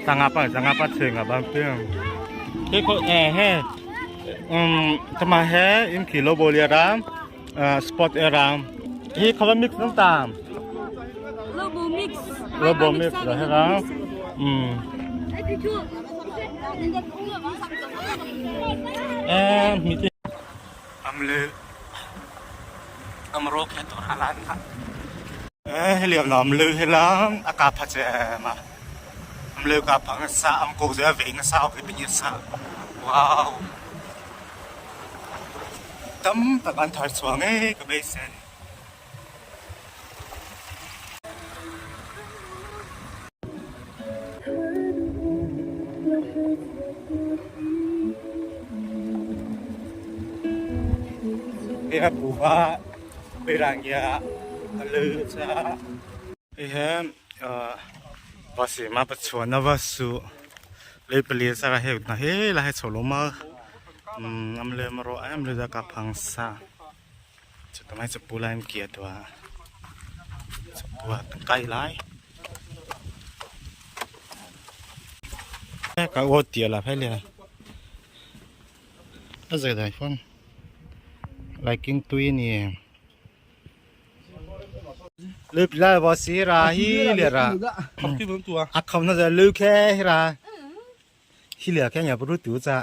Sangapa sangapa cheng abang piang. He ko eh he um tama he in kilo bolia ram spot ram. He khawa mix nang tam. Lobo mix. Lobo mix la he ram. Um. Eh mi ti amle amro khe to halan na. Eh heliam nam lu helang aka pha che ma. Amle ka phang sa am ko ze ve na sa ke pin sa. Wow. Tam tak an thar chuang e ka be sen. He puha berangya alu cha he basi ma pachuan na su le pali sara he na he la he choloma amle maro amle da ka phangsa chutamai chapu lai kia tua chapua kai lai ka o tia la phai le a zai dai phone liking tui ni le pila ba si ra hi le ra a khom na za lu khe hi ra hi le khe nya bru tu cha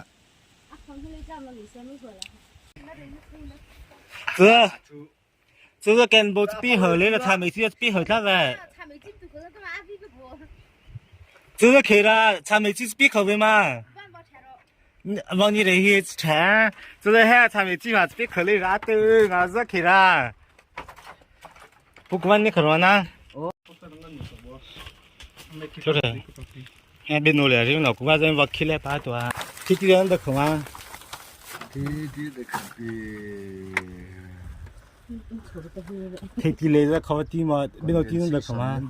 这这个跟不比河里了，他没去比河他呗。这个去了，他没去比河的嘛。往你那些吃，这个还他没去嘛比河里拉都，俺是去了。不管你去了呢。就是，哎，别努力，因为老公把人往起来把多，天天都去嘛。天天来这靠地嘛，别到地上去嘛。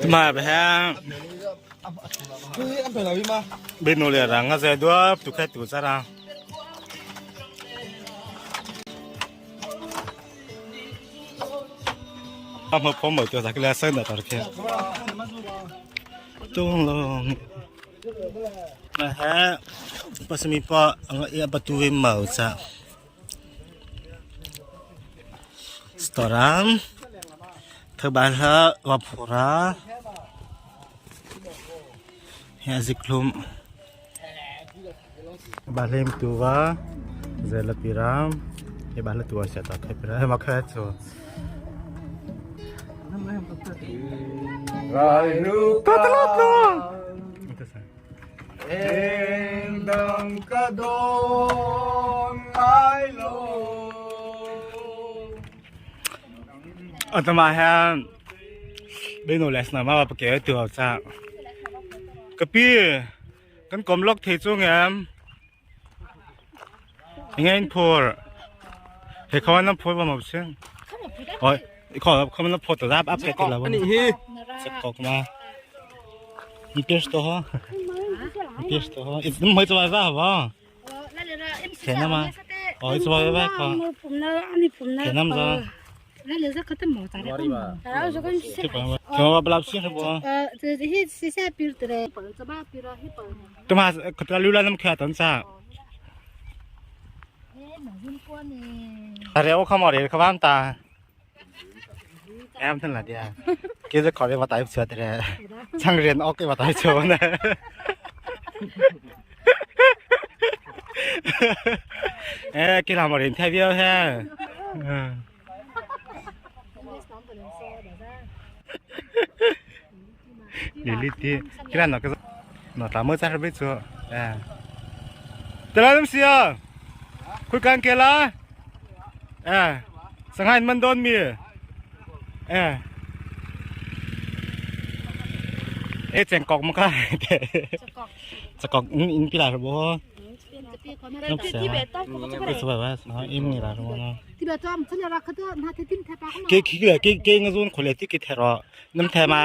Mà bé bên nô lệ rằng cái đó tụ khách tụ ra ra mà phô mở cho ra cái sơn là tao kia tung luôn mà hả bác sĩ mi pa ang ia batu we mau cha storam thobala wa phura he aziklum balem tuwa zela piram he bala tuwa sa ta khe pira ma kha chu Tatlo Endang kadon ai lo Atama ha bên nô les na ma pa ke tu cha kapi kan kom lok the chu ngam ngain phor he khawan na phor ba ma chen oi kho kho na phor ta ap ap ke ti la ba Ani hi chak ma ni pes to ho ni pes to ho it's mai cho ba ba thế nào mà ôi cho ba ba có thế nào mà cho ba ba xin bo ตัวมาเขาจะรู้แล้วน้ำแข็งตันซ่าเร็วเข้ามาเร็วเข้าบ้านตาแอมท่านละเดียกิจะขอเรียกว่าตายเสือแต่ช่างเรียนออกเรียกว่าตายเสือนะเอ้กินหามาเรียนแทบเดียวแท้ 你你的，给他那个，那他们在这边做，哎，得了东西啊，快干给啦，哎，上海มันโดนมีเอ้เอ๊ะเจงกอกมันก็จะกอกอินพี่หลายบ่ Ke khi le ke ke ngazun khole ti ki thero nam the ma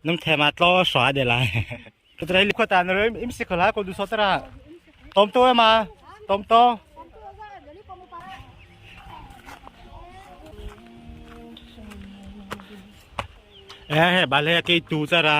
nam the ma tlo swa de la trai li khota na im si khola ko du so tara tom to ma tom to eh ba le ke tu chara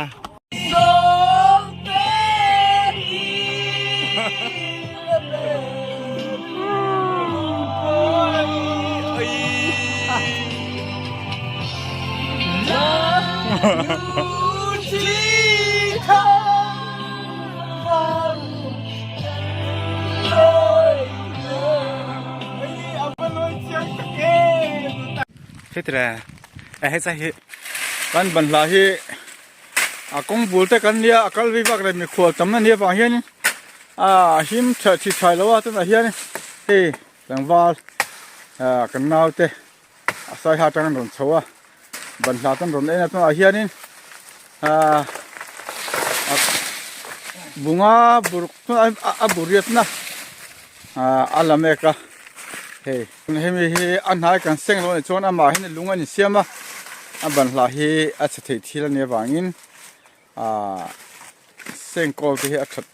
Kan ban hla hi a kawng bul te kan nia a kal vei vak leh mikhual tam na nia vang hian a him tha thi thai lo a tunah hian hei tlangval ah kan naute a saiha atang an rawn chho a ban hla te an rawn en a tunah hianin ah bunga buruk a buriatna ah a la mek a hei. Hemi hi a hnai kan seng lo anih chuan amah hian lung a insiam a, a ban hlah hi a chhe theih thil a nih avangin ahh seng kawl te hi a that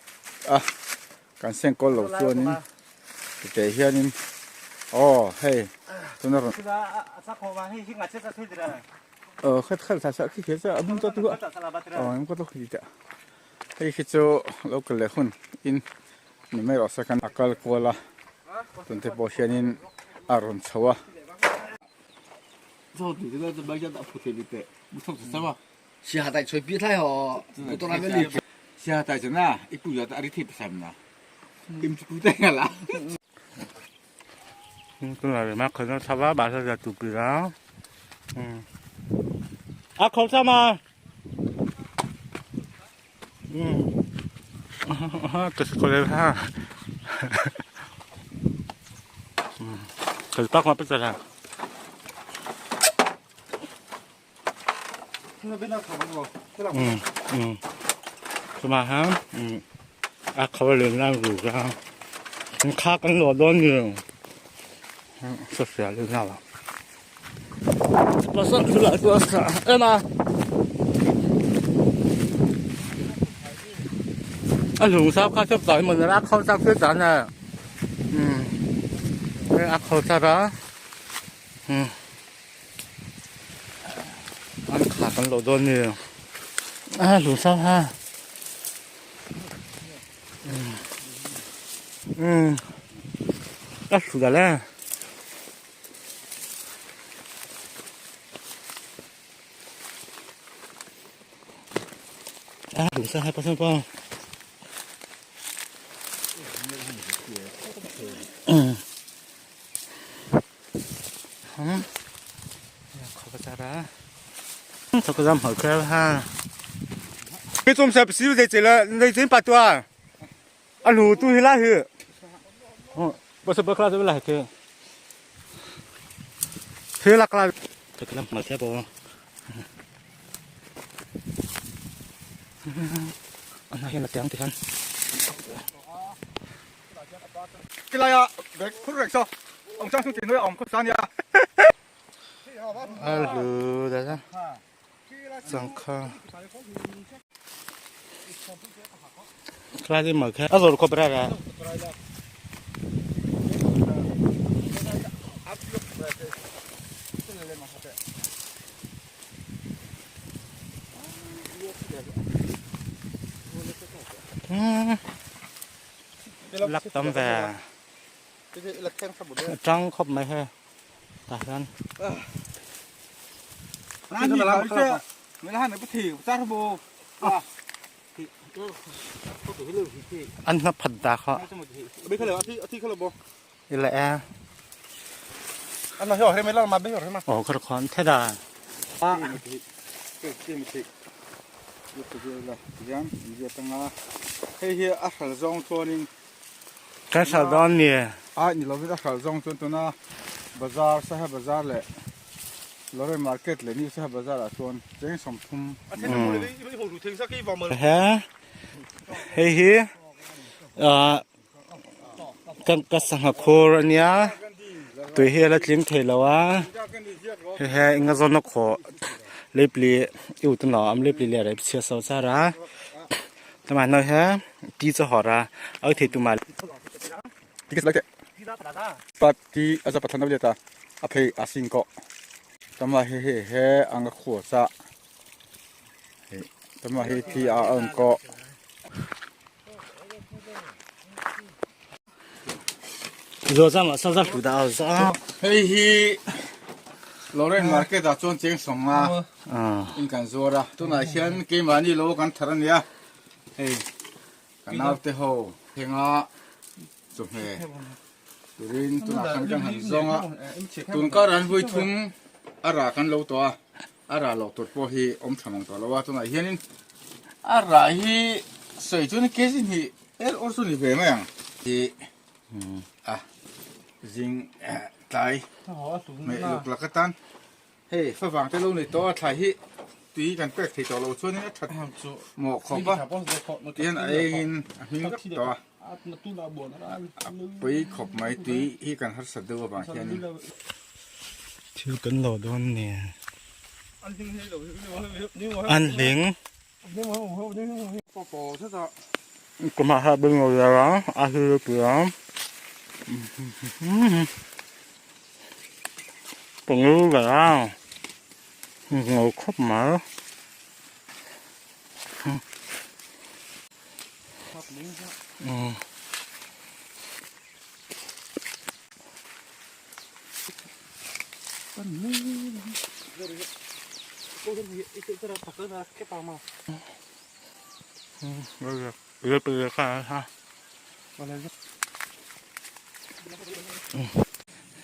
a, kan seng kawl lo chuanin titeh hianin aw hei tuna rawn aw khat khat thla khi khi chu a hmun tawh tu a aw engkaw tawk khi teh hei khi chu lo kal leh hun in. Ni mai rawh se khan a kal kual a tun te pawh hianin a rawn chho a. 嗯，这是过来哈，嗯，可是八块不值了。嗯嗯，是吧哈？嗯，啊，可不能让路上，你卡跟罗多呢？嗯，是是啊，就那了。不是，是来多少？哎妈！啊，龙沙卡出大门啦，口罩出咱啊，嗯，啊口罩啊，嗯，啊卡跟老多呢，啊龙沙哈，嗯，嗯，啊输的嘞。啊，龙山还不算光。嗯。嗯。考个咋啦？这个人好看哈。你总是不是在这了？你真把多啊？啊，路都是哪去？哦，不是不可能是哪去？去哪个？这个人没听过。An hian a tiang ti hian. A lu da changkha khlai ma kha a zor khop ra ra. Lak tam ve tang khawp mai he tah hian. An hna phat da kha. Ila e. Oh khar khon the da. Kan sal dawn ni. A ni lovin a hral zawng chuan tuna bazar Saha bazar leh Lorry market leh New Saha bazar ah chuan cheng 30 He hei hi ah. Kan ka sangha khur ania tui hi a la tling thei lo a hei he enga zawn a khawh leipli u te naw am leipli le rep chhia so char a tlama hnuai he ti chu hawr a a thei tumah Pati a za pathan a a phei a sing kawh tama he he he ang a khuah chah tama hi thi a ang kawh. Hei hi Lorraine market ah chuan cheng sawng a in kan zuar a tunah hian keimahni lo kan thar a nia hei ka naute ho thenga chawhmeh turin tunah khan kan han zawng a tun kar an vui thum a rah kan lo tawh a A rah loh tur pawh hi awm tha mang tawh lo a, tunah hianin a rah hi sawi chuan kg hnih er awr chu ni ve mai ang hi a zing tlai hmeh luk lak atan hei favang te lo ni tawh a thlai hi tui kan pek thei tawh lo chuanin a that mawh khawp a tihian a engin a hming vek tawh a a pawi khawp mai tui hi kan harsat deuh avang hianin. Thil kan lo dawn ni. An hling. Kumah ha bing lo yara a hi pia. Pangu ga. Ngau khop ma.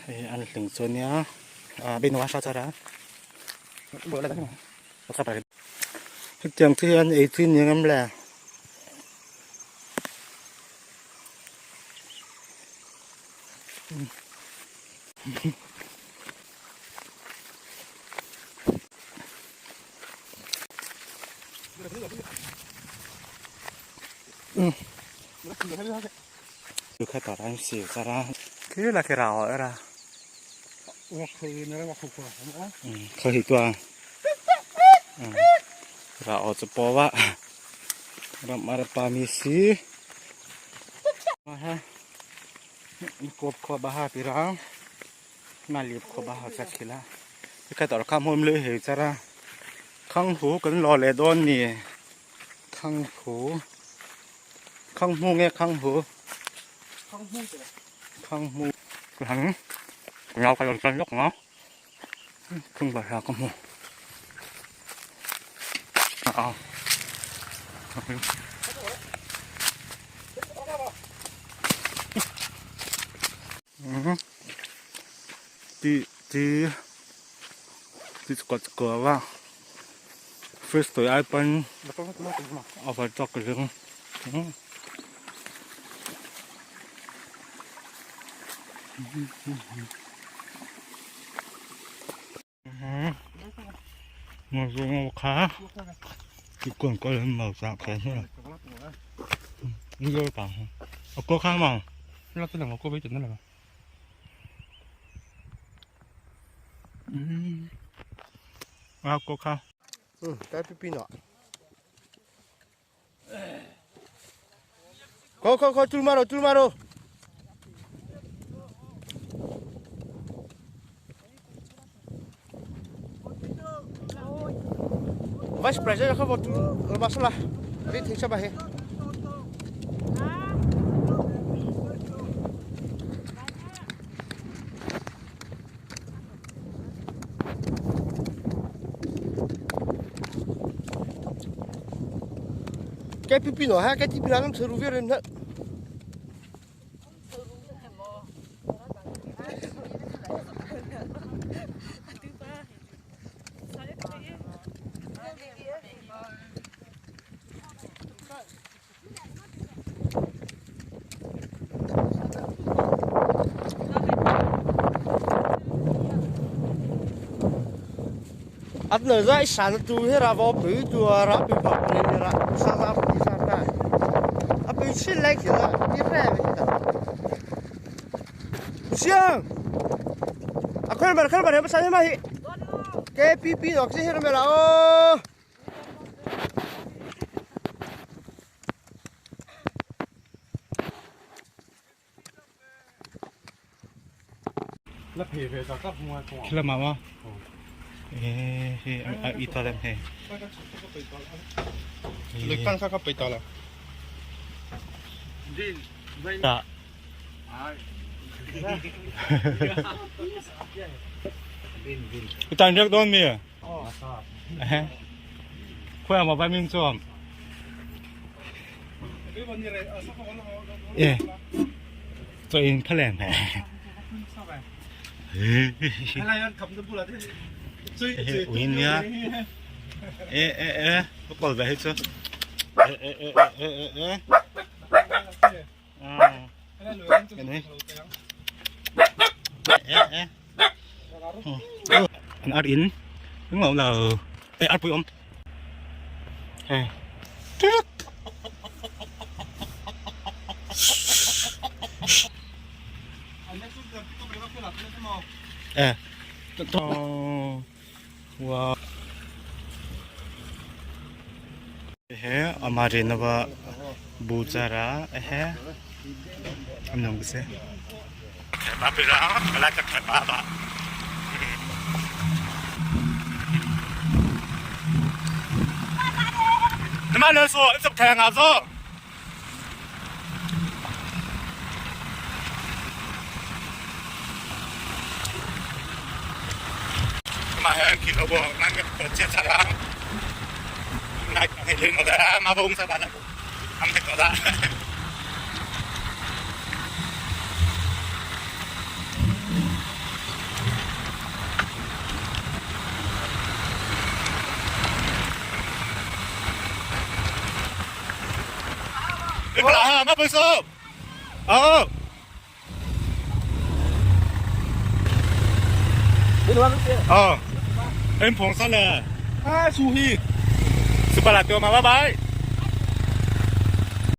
Hei an hling chu ania hetiang te hian ei tui ni ngam le. Kop kho baha pirang ma lip kho baha cha khila ka tor kham hom le he chara khang hu kan lo le don ni khang hu khang mu nge khang hu khang mu hang ngau ka lon chan lok ngau khung ba ha ka mu a Ti ti ti chukah chukah va first toy ai pan a va chak ring 快快快，追马路，追马路！Vice President kha vote masala ri thing sa ba he Cái pipi nó ha cái pipi nó làm sơ ruvi rồi nữa. At nở ra sản tu hết ra vô bự tu ra bự bọc nên ra sa ra bự sa ra. À bự xin lấy thì ra đi ra vậy. Siang. A khol bar khol bar he sa ma hi. KPP dok si her mela o. Khilama ma he a italem he. Ta. Tan riak dawn mi? Khawi ah vai min chuam? E chaw in kha lem he. Ui nia. E e e ka kol ve hi chu. E e e e e e. An ar in đúng không là ê ar pui om ê ê wow Ehe amari naba bujara ehe anong se Nama le so sap thang a zo Ma he ki lo bo nan ka che cha ra na he le no da ma bong sa ba na am he ko da Ờ, em phóng sao nè. À, su hi. Su bà là tôi mà bye bye.